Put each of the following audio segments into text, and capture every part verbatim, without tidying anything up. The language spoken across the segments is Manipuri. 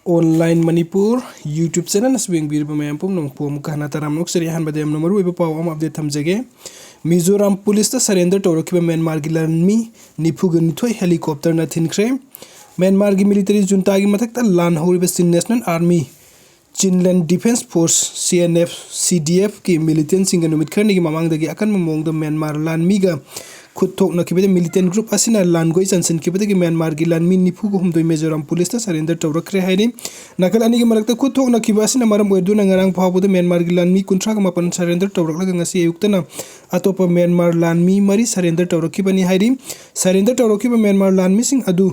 Online Manipur YouTube channel ꯑꯁꯤꯕꯨ ꯌꯦꯡꯕꯤꯔꯤꯕ ꯃꯌꯥꯝ ꯄꯨꯝꯅꯃꯛꯄꯨ ꯑꯃꯨꯛꯀ ꯍꯟꯅ ꯇꯔꯥꯝꯅ ꯑꯣꯛꯆꯔꯤ꯫ ꯑꯍꯥꯟꯕꯗ ꯌꯥꯝꯅ ꯃꯔꯨꯑꯣꯏꯕ ꯄꯥꯎ ꯑꯃ update ꯊꯝꯖꯒꯦ꯫ ꯃꯤꯖꯣꯔꯥꯝ ꯄꯨꯂꯤꯁꯇ surrender ꯇꯧꯔꯛꯈꯤꯕ ꯃ꯭ꯌꯥꯟꯃꯥꯔꯒꯤ ꯂꯥꯟꯃꯤ ꯅꯤꯐꯨꯒ ꯅꯤꯊꯣꯏ helicopterꯅ ꯊꯤꯟꯈ꯭ꯔꯦ꯫ ꯃ꯭ꯌꯥꯟꯃꯥꯔꯒꯤ military juntaꯒꯤ ꯃꯊꯛꯇ ꯂꯥꯟ ꯍꯧꯔꯤꯕ Chin National Army, Chinland Defence Force, C N F, C D Fꯀꯤ militantꯁꯤꯡꯒ ꯅꯨꯃꯤꯠ ꯈꯔꯅꯤꯒꯤ ꯃꯃꯥꯡꯗꯒꯤ ꯑꯀꯟꯕ ꯃꯑꯣꯡꯗ ꯃ꯭ꯌꯥꯟꯃꯥꯔ ꯂꯥꯟꯃꯤꯒ ꯈꯨꯠ ꯊꯣꯛꯅꯈꯤꯕꯗ, militant group ꯑꯁꯤꯅ ꯂꯥꯟꯒꯣꯏ ꯆꯟꯁꯤꯟꯈꯤꯕꯗꯒꯤ ꯃ꯭ꯌꯥꯟꯃꯥꯔꯒꯤ ꯂꯥꯟꯃꯤ ꯅꯤꯐꯨꯒ ꯍꯨꯝꯗꯣꯏ ꯃꯤꯖꯣꯔꯥꯝ ꯄꯨꯂꯤꯁꯇ surrender ꯇꯧꯔꯛꯈ꯭ꯔꯦ ꯍꯥꯏꯔꯤ꯫ ꯅꯥꯀꯜ ꯑꯅꯤꯒꯤ ꯃꯔꯛꯇ ꯈꯨꯠ ꯊꯣꯛꯅꯈꯤꯕ ꯑꯁꯤꯅ ꯃꯔꯝ ꯑꯣꯏꯗꯨꯅ ꯉꯔꯥꯡ ꯐꯥꯎꯕꯗ ꯃ꯭ꯌꯥꯟꯃꯥꯔꯒꯤ ꯂꯥꯟꯃꯤ ꯀꯨꯟꯊ꯭ꯔꯥꯒ ꯃꯥꯄꯟ surrender ꯇꯧꯔꯛꯂꯒ ꯉꯁꯤ ꯑꯌꯨꯛꯇꯅ ꯑꯇꯣꯞꯄ ꯃ꯭ꯌꯥꯟꯃꯥꯔ ꯂꯥꯟꯃꯤ ꯃꯔꯤ surrender ꯇꯧꯔꯛꯈꯤꯕꯅꯤ ꯍꯥꯏꯔꯤ꯫ Surrender ꯇꯧꯔꯛꯈꯤꯕ ꯃ꯭ꯌꯥꯟꯃꯥꯔ ꯂꯥꯟꯃꯤꯁꯤꯡ ꯑꯗꯨ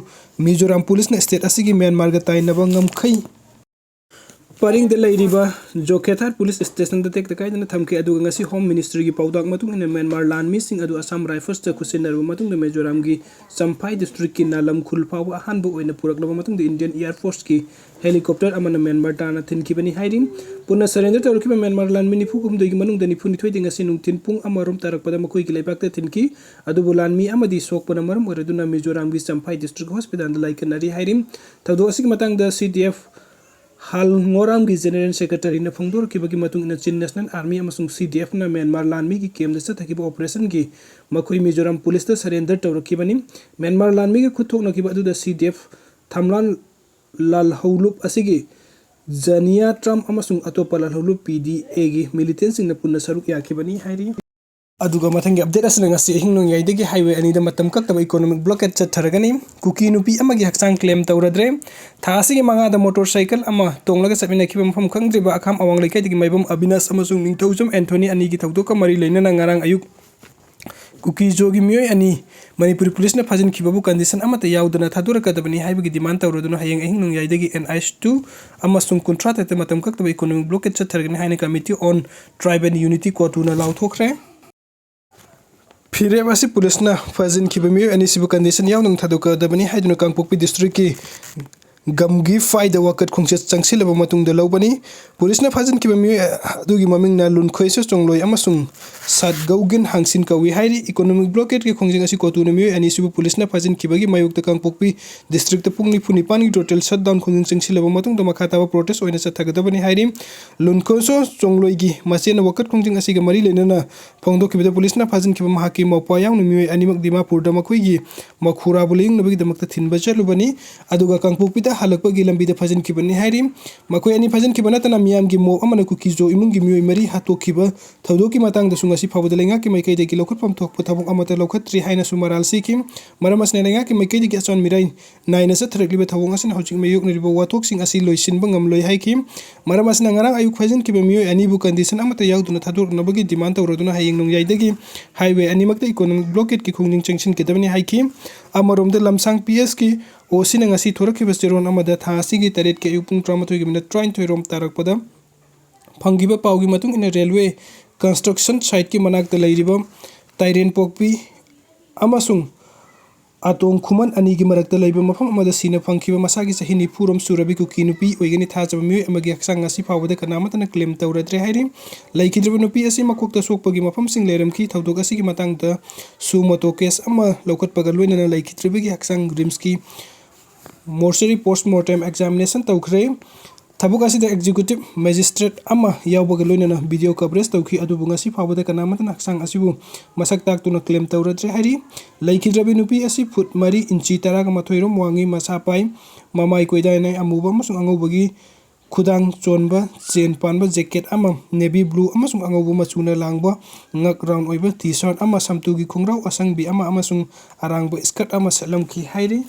ꯃꯤꯖꯣꯔꯥꯝ ꯄꯨꯂꯤꯁꯅ state ꯑꯁꯤꯒꯤ ꯃ꯭ꯌꯥꯟꯃꯥꯔꯒ ꯇꯥꯏꯅꯕ ꯉꯝꯈꯩ ꯄꯔꯤꯡꯗ ꯂꯩꯔꯤꯕ ꯖꯣꯈꯦꯊꯥꯔ ꯄꯨꯂꯤꯁ ꯁ꯭ꯇꯦꯁꯟꯗ ꯇꯦꯛꯇ ꯀꯥꯏꯗꯅ ꯊꯝꯈꯤ꯫ ꯑꯗꯨꯒ ꯉꯁꯤ Home Ministryꯒꯤ ꯄꯥꯎꯇꯥꯛ ꯃꯇꯨꯡ ꯏꯟꯅ ꯃ꯭ꯌꯥꯟꯃꯥꯔ ꯂꯥꯟꯃꯤꯁꯤꯡ ꯑꯗꯨ ꯑꯁꯥꯝ ꯔꯥꯏꯐꯜꯁꯇ ꯈꯨꯠꯁꯤꯟꯅꯔꯕ ꯃꯇꯨꯡꯗ ꯃꯤꯖꯣꯔꯥꯝꯒꯤ ꯆꯝꯐꯥꯏ districtꯀꯤ ꯅꯥꯂꯝ ꯈꯨꯜ ꯐꯥꯎꯕ ꯑꯍꯥꯟꯕ ꯑꯣꯏꯅ ꯄꯨꯔꯛꯂꯕ ꯃꯇꯨꯡꯗ Indian Air Forceꯀꯤ helicopter ꯑꯃꯅ ꯃ꯭ꯌꯥꯟꯃꯥꯔ ꯇꯥꯟꯅ ꯊꯤꯟꯈꯤꯕꯅꯤ ꯍꯥꯏꯔꯤ꯫ ꯄꯨꯟꯅ surrender ꯇꯧꯔꯛꯈꯤꯕ ꯃ꯭ꯌꯥꯟꯃꯥꯔ ꯂꯥꯟꯃꯤ ꯅꯤꯐꯨ ꯍꯨꯝꯗꯣꯏꯒꯤ ꯃꯅꯨꯡꯗ ꯅꯤꯐꯨ ꯅꯤꯊꯣꯏꯗꯤ ꯉꯁꯤ ꯅꯨꯡꯊꯤꯜ ꯄꯨꯡ ꯑꯃꯔꯣꯝ ꯇꯥꯔꯛꯄꯗ ꯃꯈꯣꯏꯒꯤ ꯂꯩꯕꯥꯛꯇ ꯊꯤꯟꯈꯤ꯫ ꯑꯗꯨꯕꯨ ꯂꯥꯟꯃꯤ ꯑꯃꯗꯤ ꯁꯣꯛꯄꯅ ꯃꯔꯝ ꯑꯣꯏꯔꯗꯨꯅ ꯃꯤꯖꯣꯔꯥꯝꯒꯤ ꯆꯝꯐꯥꯏ district hospitalꯗ ꯂꯥꯏꯀꯠꯅꯔꯤ ꯍꯥꯏꯔꯤ꯫ ꯊꯧꯗꯣꯛ ꯑꯁꯤꯒꯤ ꯃꯇꯥꯡꯗ C D F ꯍꯥꯜꯉꯣꯔꯥꯝꯒꯤ General Secretaryꯅ ꯐꯣꯡꯗꯣꯔꯛꯈꯤꯕꯒꯤ ꯃꯇꯨꯡ ꯏꯟꯅ, Chin National Army ꯑꯃꯁꯨꯡ C D Fꯅ ꯃ꯭ꯌꯥꯟꯃꯥꯔ ꯂꯥꯟꯃꯤꯒꯤ campꯇ ꯆꯠꯊꯈꯤꯕ operationꯒꯤ ꯃꯈꯣꯏ ꯃꯤꯖꯣꯔꯥꯝ ꯄꯨꯂꯤꯁꯇ surrender ꯇꯧꯔꯛꯈꯤꯕꯅꯤ꯫ ꯃ꯭ꯌꯥꯟꯃꯥꯔ ꯂꯥꯟꯃꯤꯒ ꯈꯨꯠ ꯊꯣꯛꯅꯈꯤꯕ ꯑꯗꯨꯗ C D F ꯊꯝꯂꯥꯟ ꯂꯥꯜꯍꯧꯂꯨꯞ ꯑꯁꯤꯒꯤ ꯖꯅꯤꯌꯥ ꯇ꯭ꯔꯝ ꯑꯃꯁꯨꯡ ꯑꯇꯣꯞꯄ ꯂꯥꯜꯍꯧꯂꯨꯞ P D Aꯒꯤ militantꯁꯤꯡꯅ ꯄꯨꯟꯅ ꯁꯔꯨꯛ ꯌꯥꯈꯤꯕꯅꯤ ꯍꯥꯏꯔꯤ꯫ ꯑꯗꯨꯒ ꯃꯊꯪꯒꯤ update ꯑꯁꯤꯅ ꯉꯁꯤ ꯑꯍꯤꯡ ꯅꯣꯡꯌꯥꯏꯗꯒꯤ highway ꯑꯅꯤꯗ ꯃꯇꯝ ꯀꯛꯇꯕ economic blockade ꯆꯠꯊꯔꯒꯅꯤ꯫ ꯀꯨꯀꯤ ꯅꯨꯄꯤ ꯑꯃꯒꯤ ꯍꯛꯆꯥꯡ claim ꯇꯧꯔꯗ꯭ꯔꯦ꯫ ꯊꯥ ꯑꯁꯤꯒꯤ ꯃꯉꯥꯗ motorcycle ꯑꯃ ꯇꯣꯡꯂꯒ ꯆꯠꯃꯤꯟꯅꯈꯤꯕ ꯃꯐꯝ ꯈꯪꯗ꯭ꯔꯤꯕ ꯑꯈꯥꯝ ꯑꯋꯥꯡ ꯂꯩꯀꯥꯏꯗꯒꯤ ꯃꯥꯏꯕꯝ ꯑꯕꯤꯅꯥꯁ ꯑꯃꯁꯨꯡ ꯅꯤꯡꯊꯧꯖꯝ ꯑꯦꯟꯊꯣꯅꯤ ꯑꯅꯤꯒꯤ ꯊꯧꯗꯣꯛꯀ ꯃꯔꯤ ꯂꯩꯅꯅ ꯉꯔꯥꯡ ꯑꯌꯨꯛ ꯀꯨꯀꯤ-ꯖꯣꯒꯤ ꯃꯤꯑꯣꯏ ꯑꯅꯤ ꯃꯅꯤꯄꯨꯔꯤ ꯄꯨꯂꯤꯁꯅ ꯐꯥꯖꯤꯟꯈꯤꯕꯕꯨ condition ꯑꯃꯠꯇ ꯌꯥꯎꯗꯅ ꯊꯥꯗꯣꯔꯛꯀꯗꯕꯅꯤ ꯍꯥꯏꯕꯒꯤ demand ꯇꯧꯔꯗꯨꯅ ꯍꯌꯦꯡ ꯑꯍꯤꯡ ꯅꯣꯡꯌꯥꯏꯗꯒꯤ N H two ꯑꯃꯁꯨꯡ ꯀꯨꯟꯊ꯭ꯔꯥ ꯇꯔꯦꯠꯇ ꯃꯇꯝ ꯀꯛꯇꯕ economic blockade ꯆꯠꯊꯔꯒꯅꯤ ꯍꯥꯏꯅ Committee on Tribal Unity, COTUꯅ ꯂꯥꯎꯊꯣꯛꯈ꯭ꯔꯦ꯫ ꯐꯤꯔꯦꯞ ꯑꯁꯤ ꯄꯨꯂꯤꯁꯅ ꯐꯥꯖꯤꯟꯈꯤꯕ ꯃꯤꯑꯣꯏ ꯑꯅꯤꯁꯤꯕꯨ condition ꯌꯥꯎꯗꯅ ꯊꯥꯗꯣꯛꯀꯗꯕꯅꯤ ꯍꯥꯏꯗꯨꯅ ꯀꯥꯡꯄꯣꯛꯄꯤ districtꯀꯤ ꯒꯝꯒꯤ ꯐꯥꯏꯗ ꯋꯥꯀꯠ ꯈꯣꯡꯆꯠ ꯆꯪꯁꯤꯜꯂꯕ ꯃꯇꯨꯡꯗ ꯂꯧꯕꯅꯤ꯫ ꯄꯨꯂꯤꯁꯅ ꯐꯥꯖꯤꯟꯈꯤꯕ ꯃꯤꯑꯣꯏ ꯑꯗꯨꯒꯤ ꯃꯃꯤꯡꯅ ꯂꯨꯟꯈꯣꯏꯁꯨ ꯆꯣꯡꯂꯣꯏ ꯑꯃꯁꯨꯡ ꯁꯥꯠꯒꯧꯒꯤꯟ ꯍꯥꯡꯁꯤꯟ ꯀꯧꯏ ꯍꯥꯏꯔꯤ꯫ Economic blockade ꯀꯤ ꯈꯣꯡꯖꯪ ꯑꯁꯤ ꯀꯣꯇꯨꯅ ꯃꯤꯑꯣꯏ ꯑꯅꯤꯁꯤꯕꯨ ꯄꯨꯂꯤꯁꯅ ꯐꯥꯖꯤꯟꯈꯤꯕꯒꯤ ꯃꯥꯌꯣꯛꯇ ꯀꯥꯡꯄꯣꯛꯄꯤ district ꯇ ꯄꯨꯡ ꯅꯤꯐꯨ ꯅꯤꯄꯥꯟꯒꯤ total shutdown ꯈꯣꯡꯖꯪ ꯆꯪꯁꯤꯜꯂꯕ ꯃꯇꯨꯡꯗ ꯃꯈꯥ ꯇꯥꯕ protest ꯑꯣꯏꯅ ꯆꯠꯊꯒꯗꯕꯅꯤ ꯍꯥꯏꯔꯤ꯫ ꯂꯨꯟꯈꯣꯏꯁꯨ ꯆꯣꯡꯂꯣꯏꯒꯤ ꯃꯆꯦꯅ ꯋꯥꯀꯠ ꯈꯣꯡꯖꯪ ꯑꯁꯤꯒ ꯃꯔꯤ ꯂꯩꯅꯅ ꯐꯣꯡꯗꯣꯛꯈꯤꯕꯗ ꯄꯨꯂꯤꯁꯅ ꯐꯥꯖꯤꯟꯈꯤꯕ ꯃꯍꯥꯛꯀꯤ ꯃꯧꯄ꯭ꯋꯥ ꯌꯥꯎꯅ ꯃꯤꯑꯣꯏ ꯑꯅꯤꯃꯛ ꯗꯤꯃꯥꯄꯨꯔꯗ ꯃꯈꯣꯏꯒꯤ ꯃꯈꯨꯔꯥꯕꯨ ꯂꯥꯌꯦꯡꯅꯕꯒꯤꯗꯃꯛꯇ ꯊꯤꯟꯕ ꯆꯠꯂꯨꯕꯅꯤ꯫ ꯑꯗꯨꯒ ꯀꯥꯡꯄꯣꯛꯄꯤꯗ ꯍꯜꯂꯛꯄꯒꯤ ꯂꯝꯕꯤꯗ ꯐꯥꯖꯤꯟꯈꯤꯕꯅꯤ ꯍꯥꯏꯔꯤ꯫ ꯃꯈꯣꯏ ꯑꯅꯤ ꯐꯥꯖꯤꯟꯈꯤꯕ ꯅꯠꯇꯅ ꯃꯤꯌꯥꯝꯒꯤ mob ꯑꯃꯅ ꯀꯨꯀꯤꯖꯣ ꯏꯃꯨꯡꯒꯤ ꯃꯤꯑꯣꯏ ꯃꯔꯤ ꯍꯥꯠꯇꯣꯛꯈꯤꯕ ꯊꯧꯗꯣꯛꯀꯤ ꯃꯇꯥꯡꯗꯁꯨ ꯉꯁꯤ ꯐꯥꯎꯕꯗ ꯂꯩꯉꯥꯛꯀꯤ ꯃꯥꯏꯀꯩꯗꯒꯤ ꯂꯧꯈꯠꯐꯝ ꯊꯣꯛꯄ ꯊꯕꯛ ꯑꯃꯠꯇ ꯂꯧꯈꯠꯇ꯭ꯔꯤ ꯍꯥꯏꯅꯁꯨ ꯃꯔꯥꯜ ꯁꯤꯈꯤ꯫ ꯃꯔꯝ ꯑꯁꯤꯅ ꯂꯩꯉꯥꯛꯀꯤ ꯃꯥꯏꯀꯩꯗꯒꯤ ꯑꯆꯥꯟ ꯃꯤꯔꯥꯏ ꯅꯥꯏꯅ ꯆꯠꯊꯔꯛꯂꯤꯕ ꯊꯧꯑꯣꯡ ꯑꯁꯤꯅ ꯍꯧꯖꯤꯛ ꯃꯥꯌꯣꯛꯅꯔꯤꯕ ꯋꯥꯊꯣꯛꯁꯤꯡ ꯑꯁꯤ ꯂꯣꯏꯁꯤꯟꯕ ꯉꯝꯂꯣꯏ ꯍꯥꯏꯈꯤ꯫ ꯃꯔꯝ ꯑꯁꯤꯅ ꯉꯔꯥꯡ ꯑꯌꯨꯛ ꯐꯥꯖꯤꯟꯈꯤꯕ ꯃꯤꯑꯣꯏ ꯑꯅꯤꯕꯨ condition ꯑꯃꯠꯇ ꯌꯥꯎꯗꯅ ꯊꯥꯗꯣꯔꯛꯅꯕꯒꯤ demand ꯇꯧꯔꯗꯨꯅ ꯍꯌꯦꯡ ꯅꯣꯡꯌꯥꯏꯗꯒꯤ highway ꯑꯅꯤꯃꯛꯇ economic blockade ꯀꯤ ꯈꯣꯡꯖꯪ ꯆꯪꯁꯤꯟꯒꯗꯕꯅꯤ ꯍꯥꯏꯈꯤ꯫ ꯑꯃꯔꯣꯝꯗ ꯂꯝꯁꯥꯡ P S ꯀꯤ O C ꯅ ꯉꯁꯤ ꯊꯣꯔꯛꯈꯤꯕ ꯆꯦꯔꯣꯜ ꯑꯃꯗ ꯊꯥ ꯑꯁꯤꯒꯤ ꯇꯔꯦꯠꯀꯤ ꯑꯌꯨꯛ ꯄꯨꯡ ꯇꯔꯥꯃꯥꯊꯣꯏꯒꯤ minute ꯇꯔꯥꯅꯤꯊꯣꯏ ꯔꯣꯝ ꯇꯥꯔꯛꯄꯗ ꯐꯪꯈꯤꯕ ꯄꯥꯎꯒꯤ ꯃꯇꯨꯡ ꯏꯟꯅ railway construction site ꯀꯤ ꯃꯅꯥꯛꯇ ꯂꯩꯔꯤꯕ ꯇꯥꯏꯔꯦꯟꯄꯣꯛꯄꯤ ꯑꯃꯁꯨꯡ ꯑꯇꯣꯡ ꯈꯨꯃꯟ ꯑꯅꯤꯒꯤ ꯃꯔꯛꯇ ꯂꯩꯕ ꯃꯐꯝ ꯑꯃꯗ ꯁꯤꯅ ꯐꯪꯈꯤꯕ ꯃꯁꯥꯒꯤ ꯆꯍꯤ ꯅꯤꯐꯨ ꯔꯣꯝ ꯁꯨꯔꯕꯤ ꯀꯨꯀꯤ ꯅꯨꯄꯤ ꯑꯣꯏꯒꯅꯤ ꯊꯥꯖꯕ ꯃꯤꯑꯣꯏ ꯑꯃꯒꯤ ꯍꯛꯆꯥꯡ ꯉꯁꯤ ꯐꯥꯎꯕꯗ ꯀꯅꯥꯃꯠꯇꯅ claim ꯇꯧꯔꯗ꯭ꯔꯦ ꯍꯥꯏꯔꯤ꯫ ꯂꯩꯈꯤꯗ꯭ꯔꯕ ꯅꯨꯄꯤ ꯑꯁꯤ ꯃꯀꯣꯛꯇ ꯁꯣꯛꯄꯒꯤ ꯃꯐꯝꯁꯤꯡ ꯂꯩꯔꯝꯈꯤ꯫ ꯊꯧꯗꯣꯛ ꯑꯁꯤꯒꯤ ꯃꯇꯥꯡꯗ suo motu case ꯑꯃ ꯂꯧꯈꯠꯄꯒ ꯂꯣꯏꯅꯅ ꯂꯩꯈꯤꯗ꯭ꯔꯕꯒꯤ ꯍꯛꯆꯥꯡ ꯔꯤꯝꯁꯀꯤ mortuary post mortem examination ꯇꯧꯈ꯭ꯔꯦ꯫ ꯊꯕꯛ ꯑꯁꯤꯗ executive magistrate ꯑꯃ ꯌꯥꯎꯕꯒ ꯂꯣꯏꯅꯅ video coverage ꯇꯧꯈꯤ, ꯑꯗꯨꯕꯨ ꯉꯁꯤ ꯐꯥꯎꯕꯗ ꯀꯅꯥꯃꯠꯇꯅ ꯍꯛꯆꯥꯡ ꯑꯁꯤꯕꯨ ꯃꯁꯛ ꯇꯥꯛꯇꯨꯅ claim ꯇꯧꯔꯗ꯭ꯔꯦ ꯍꯥꯏꯔꯤ꯫ ꯂꯩꯈꯤꯗ꯭ꯔꯕꯤ ꯅꯨꯄꯤ ꯑꯁꯤ ꯐꯨꯠ ꯃꯔꯤ ꯏꯟꯆꯤ ꯇꯔꯥꯒ ꯃꯥꯊꯣꯏ ꯔꯣꯝ ꯋꯥꯡꯉꯤ, ꯃꯁꯥ ꯄꯥꯏ, ꯃꯃꯥꯏ ꯀꯣꯏꯗꯥꯏꯅ ꯑꯃꯨꯕ ꯑꯃꯁꯨꯡ ꯑꯉꯧꯕꯒꯤ ꯈꯨꯗꯥꯡ ꯆꯣꯟꯕ ꯆꯦꯟ ꯄꯥꯟꯕ jacket ꯑꯃ, navy blue ꯑꯃꯁꯨꯡ ꯑꯉꯧꯕ ꯃꯆꯨꯅ ꯂꯥꯡꯕ ꯉꯛ round ꯑꯣꯏꯕ T-shirt ꯑꯃ, ꯁꯝꯇꯨꯒꯤ ꯈꯣꯡꯒ꯭ꯔꯥꯎ ꯑꯁꯪꯕꯤ ꯑꯃ ꯑꯃꯁꯨꯡ ꯑꯔꯥꯡꯕ skirt ꯑꯃ ꯁꯦꯠꯂꯝꯈꯤ ꯍꯥꯏꯔꯤ꯫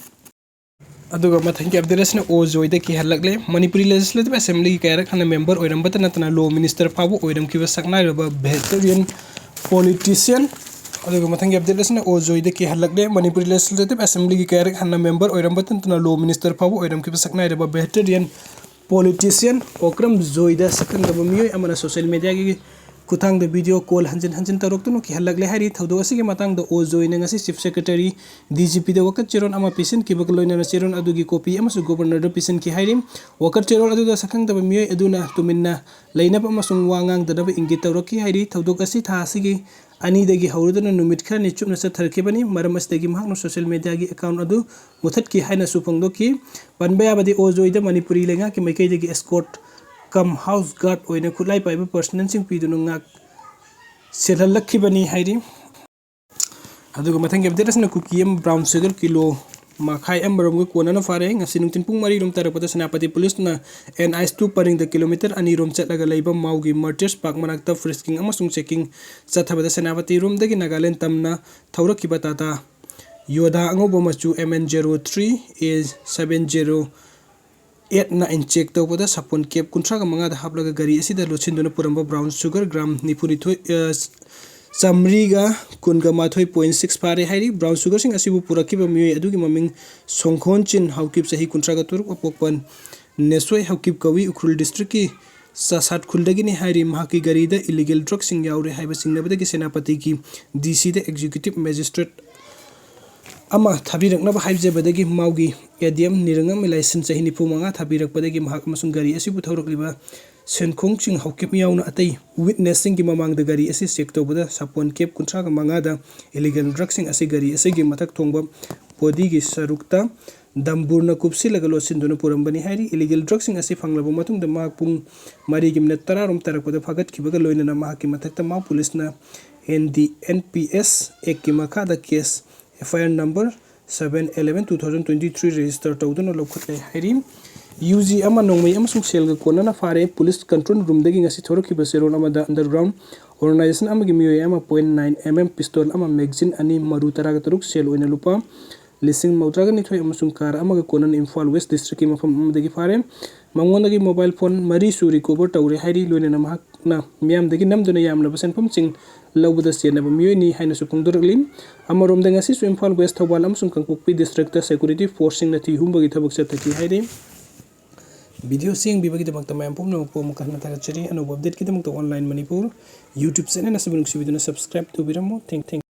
ꯑꯗꯨꯒ ꯃꯊꯪꯒꯤ update ꯑꯁꯤꯅ ꯑꯣ ꯖꯣꯏꯗ ꯀꯤꯍꯜꯂꯛꯂꯦ꯫ ꯃꯅꯤꯄꯨꯔꯤ Legislative Assembly ꯒꯤ ꯀꯌꯥꯔꯛ ꯍꯟꯅ member ꯑꯣꯏꯔꯝꯕꯇ ꯅꯠꯇꯅ law minister ꯐꯥꯎꯕ ꯑꯣꯏꯔꯝꯈꯤꯕ ꯁꯛꯅꯥꯏꯔꯕ veteran politician꯫ ꯑꯗꯨꯒ ꯃꯊꯪꯒꯤ update ꯑꯁꯤꯅ ꯑꯣ ꯖꯣꯏꯗ ꯀꯤꯍꯜꯂꯛꯂꯦ꯫ ꯃꯅꯤꯄꯨꯔꯤ Legislative Assembly ꯒꯤ ꯀꯌꯥꯔꯛ ꯍꯟꯅ member ꯑꯣꯏꯔꯝꯕꯇ ꯅꯠꯇꯅ law minister ꯐꯥꯎꯕ ꯑꯣꯏꯔꯝꯈꯤꯕ ꯁꯛꯅꯥꯏꯔꯕ veteran politician ꯑꯣꯀ꯭ꯔꯝ ꯖꯣꯏꯗ ꯁꯛꯈꯪꯗꯕ ꯃꯤꯑꯣꯏ ꯑꯃꯅ social media ꯒꯤ ꯈꯨꯠꯊꯥꯡꯗ video call ꯍꯟꯖꯤꯟ ꯍꯟꯖꯤꯟ ꯇꯧꯔꯛꯇꯨꯅ ꯀꯤꯍꯜꯂꯛꯂꯦ ꯍꯥꯏꯔꯤ꯫ ꯊꯧꯗꯣꯛ ꯑꯁꯤꯒꯤ ꯃꯇꯥꯡꯗ ꯑꯣꯖꯣꯏꯅ ꯉꯁꯤ Chief Secretary, D G Pꯗ ꯋꯥꯀꯠ ꯆꯦꯔꯣꯜ ꯑꯃ ꯄꯤꯁꯤꯟꯈꯤꯕꯒ ꯂꯣꯏꯅꯅ ꯆꯦꯔꯣꯜ ꯑꯗꯨꯒꯤ copy ꯑꯃꯁꯨ Governorꯗ ꯄꯤꯁꯤꯟꯈꯤ ꯍꯥꯏꯔꯤ꯫ ꯋꯥꯀꯠ ꯆꯦꯔꯣꯜ ꯑꯗꯨꯗ ꯁꯛꯈꯪꯗꯕ ꯃꯤꯑꯣꯏ ꯑꯗꯨꯅ ꯇꯨꯃꯤꯟꯅ ꯂꯩꯅꯕ ꯑꯃꯁꯨꯡ ꯋꯥ ꯉꯥꯡꯗꯅꯕ ꯏꯪꯒꯤꯠ ꯇꯧꯔꯛꯈꯤ ꯍꯥꯏꯔꯤ꯫ ꯊꯧꯗꯣꯛ ꯑꯁꯤ ꯊꯥ ꯑꯁꯤꯒꯤ ꯑꯅꯤꯗꯒꯤ ꯍꯧꯔꯗꯨꯅ ꯅꯨꯃꯤꯠ ꯈꯔꯅꯤ ꯆꯨꯞꯅ ꯆꯠꯊꯔꯛꯈꯤꯕꯅꯤ꯫ ꯃꯔꯝ ꯑꯁꯤꯗꯒꯤ ꯃꯍꯥꯛꯅ social mediaꯒꯤ account ꯑꯗꯨ ꯃꯨꯊꯠꯈꯤ ꯍꯥꯏꯅꯁꯨ ꯐꯣꯡꯗꯣꯛꯈꯤ꯫ ꯄꯟꯕ ꯌꯥꯕꯗꯤ ꯑꯣꯖꯣꯏꯗ ꯃꯅꯤꯄꯨꯔꯤ ꯂꯩꯉꯥꯛꯀꯤ ꯃꯥꯏꯀꯩꯗꯒꯤ escort cum house guard ꯑꯣꯏꯅ ꯈꯨꯠꯂꯥꯏ ꯄꯥꯏꯕ personnelꯁꯤꯡ ꯄꯤꯗꯨꯅ ꯉꯥꯛ ꯁꯦꯜꯍꯜꯂꯛꯈꯤꯕꯅꯤ ꯍꯥꯏꯔꯤ꯫ ꯑꯗꯨꯒ ꯃꯊꯪꯒꯤ update ꯑꯁꯤꯅ ꯀꯨꯀꯤ ꯑꯃ brown sugar kilo ꯃꯈꯥꯏ ꯑꯃꯔꯣꯝꯒ ꯀꯣꯟꯅꯅ ꯐꯥꯔꯦ꯫ ꯉꯁꯤ ꯅꯨꯡꯊꯤꯜ ꯄꯨꯡ ꯃꯔꯤ ꯔꯣꯝ ꯇꯥꯔꯛꯄꯗ ꯁꯦꯅꯥꯄꯇꯤ ꯄꯨꯂꯤꯁꯅ N H two ꯄꯔꯤꯡꯗ kilometre ꯑꯅꯤ ꯔꯣꯝ ꯆꯠꯂꯒ ꯂꯩꯕ ꯃꯥꯎꯒꯤ Martyrs Park ꯃꯅꯥꯛꯇ frisking ꯑꯃꯁꯨꯡ checking ꯆꯠꯊꯕꯗ ꯁꯦꯅꯥꯄꯇꯤ ꯔꯣꯝꯗꯒꯤ ꯅꯥꯒꯥꯂꯦꯟ ꯇꯝꯅ ꯊꯧꯔꯛꯈꯤꯕ Tata Yodha ꯑꯉꯧꯕ ꯃꯆꯨ M N zero three A seven zero eight ꯅ inspect ꯇꯧꯕꯗ ꯁꯥꯄꯣꯟ cap ꯀꯨꯟꯊ꯭ꯔꯥꯒ ꯃꯉꯥꯗ ꯍꯥꯞꯂꯒ ꯒꯥꯔꯤ ꯑꯁꯤꯗ ꯂꯣꯠꯁꯤꯟꯗꯨꯅ ꯄꯨꯔꯝꯕ brown sugar gram ꯅꯤꯐꯨꯅꯤꯊꯣꯏ, ꯑ, ꯆꯥꯃꯔꯤꯒ ꯀꯨꯟꯒ ꯃꯥꯊꯣꯏ point six ꯐꯥꯔꯦ ꯍꯥꯏꯔꯤ꯫ Brown sugarꯁꯤꯡ ꯑꯁꯤꯕꯨ ꯄꯨꯔꯛꯈꯤꯕ ꯃꯤꯑꯣꯏ ꯑꯗꯨꯒꯤ ꯃꯃꯤꯡ ꯁꯣꯡꯈꯣꯟ ꯆꯤꯟ ꯍꯥꯎꯀꯤꯞ, ꯆꯍꯤ ꯀꯨꯟꯊ꯭ꯔꯥꯒ ꯇꯔꯨꯛ, ꯑꯄꯣꯛꯄ ꯅꯦꯁꯣꯏ ꯍꯥꯎꯀꯤꯞ ꯀꯧꯏ, ꯎꯈ꯭ꯔꯨꯜ districtꯀꯤ ꯆꯥꯁꯥꯠ ꯈꯨꯜꯗꯒꯤꯅꯤ ꯍꯥꯏꯔꯤ꯫ ꯃꯍꯥꯛꯀꯤ ꯒꯥꯔꯤꯗ illegal drugꯁꯤꯡ ꯌꯥꯎꯔꯦ ꯍꯥꯏꯕ ꯆꯤꯡꯅꯕꯗꯒꯤ ꯁꯦꯅꯥꯄꯇꯤꯒꯤ D Cꯗ executive magistrate ꯑꯃ ꯊꯥꯕꯤꯔꯛꯅꯕ ꯍꯥꯏꯖꯕꯗꯒꯤ ꯃꯥꯎꯒꯤ A D M ꯅꯤꯔꯪꯉꯝ ꯏꯂꯥꯏꯁꯤꯟ, ꯆꯍꯤ ꯅꯤꯐꯨ ꯃꯉꯥ, ꯊꯥꯕꯤꯔꯛꯄꯗꯒꯤ ꯃꯍꯥꯛ ꯑꯃꯁꯨꯡ ꯒꯥꯔꯤ ꯑꯁꯤꯕꯨ ꯊꯧꯔꯛꯂꯤꯕ ꯁꯦꯟꯈꯣꯡꯁꯤꯡ ꯍꯥꯎꯀꯤꯞ ꯌꯥꯎꯅ ꯑꯇꯩ witnessꯁꯤꯡꯒꯤ ꯃꯃꯥꯡꯗ ꯒꯥꯔꯤ ꯑꯁꯤ check ꯇꯧꯕꯗ ꯁꯥꯄꯣꯟ cap ꯀꯨꯟꯊ꯭ꯔꯥꯒ ꯃꯉꯥꯗ illegal drugꯁꯤꯡ ꯑꯁꯤ ꯒꯥꯔꯤ ꯑꯁꯤꯒꯤ ꯃꯊꯛ ꯊꯣꯡꯕ bodyꯒꯤ ꯁꯔꯨꯛꯇ ꯗꯝꯕꯨꯔꯅ ꯀꯨꯞꯁꯤꯜꯂꯒ ꯂꯣꯠꯁꯤꯟꯗꯨꯅ ꯄꯨꯔꯝꯕꯅꯤ ꯍꯥꯏꯔꯤ꯫ Illegal drugꯁꯤꯡ ꯑꯁꯤ ꯐꯪꯂꯕ ꯃꯇꯨꯡꯗ ꯃꯍꯥꯛ ꯄꯨꯡ ꯃꯔꯤꯒꯤ minute ꯇꯔꯥ ꯔꯣꯝ ꯇꯥꯔꯛꯄꯗ ꯐꯥꯒꯠꯈꯤꯕꯒ ꯂꯣꯏꯅꯅ ꯃꯍꯥꯛꯀꯤ ꯃꯊꯛꯇ ꯃꯥꯎ ꯄꯨꯂꯤꯁꯅ N D N P S Actꯀꯤ ꯃꯈꯥꯗ case F I R number seven eleven two thousand twenty three register ꯇꯧꯗꯨꯅ ꯂꯧꯈꯠꯂꯦ ꯍꯥꯏꯔꯤ꯫ U G ꯑꯃ ꯅꯣꯡꯃꯩ ꯑꯃꯁꯨꯡ ꯁꯦꯜꯒ ꯀꯣꯟꯅꯅ ꯐꯥꯔꯦ꯫ Police control roomꯗꯒꯤ ꯉꯁꯤ ꯊꯣꯔꯛꯈꯤꯕ ꯆꯦꯔꯣꯜ ꯑꯃꯗ underground organization ꯑꯃꯒꯤ ꯃꯤꯑꯣꯏ ꯑꯃ point nine M M pistol ꯑꯃ, magazine ꯑꯅꯤ, ꯃꯔꯨ ꯇꯔꯥꯒ ꯇꯔꯨꯛ, ꯁꯦꯜ ꯑꯣꯏꯅ ꯂꯨꯄꯥ ꯂꯤꯁꯤꯡ ꯃꯧꯗ꯭ꯔꯥꯒ ꯅꯤꯊꯣꯏ ꯑꯃꯁꯨꯡ car ꯑꯃꯒ ꯀꯣꯟꯅꯅ ꯏꯝꯐꯥꯜ West districtꯀꯤ ꯃꯐꯝ ꯑꯃꯗꯒꯤ ꯐꯥꯔꯦ꯫ ꯃꯉꯣꯟꯗꯒꯤ mobile phone ꯃꯔꯤꯁꯨ recover ꯇꯧꯔꯦ ꯍꯥꯏꯔꯤ꯫ ꯂꯣꯏꯅꯅ ꯃꯍꯥꯛꯅ ꯃꯤꯌꯥꯝꯗꯒꯤ ꯅꯝꯗꯨꯅ ꯌꯥꯝꯂꯕ ꯁꯦꯟꯐꯝꯁꯤꯡ ꯂꯧꯕꯗ ꯆꯦꯟꯅꯕ ꯃꯤꯑꯣꯏꯅꯤ ꯍꯥꯏꯅꯁꯨ ꯐꯣꯡꯗꯣꯔꯛꯂꯤ꯫ ꯑꯃꯔꯣꯝꯗ ꯉꯁꯤꯁꯨ ꯏꯝꯐꯥꯜ West, ꯊꯧꯕꯥꯜ ꯑꯃꯁꯨꯡ ꯀꯥꯡꯄꯣꯛꯄꯤ districtꯇ security forceꯁꯤꯡꯅ ꯊꯤ ꯍꯨꯝꯕꯒꯤ ꯊꯕꯛ ꯆꯠꯊꯈꯤ ꯍꯥꯏꯔꯤ꯫ Videoꯁꯤ ꯌꯦꯡꯕꯤꯕꯒꯤꯗꯃꯛꯇ ꯃꯌꯥꯝ ꯄꯨꯝꯅꯃꯛꯄꯨ ꯑꯃꯨꯛ ꯍꯟꯅ ꯊꯥꯒꯠꯆꯔꯤ꯫ ꯑꯅꯧꯕ updateꯀꯤꯗꯃꯛꯇ Online Manipur YouTube channel ꯑꯁꯤꯕꯨ ꯅꯨꯡꯁꯤꯕꯤꯗꯨꯅ subscribe ꯇꯧꯕꯤꯔꯝꯃꯨ꯫ Thank, thank.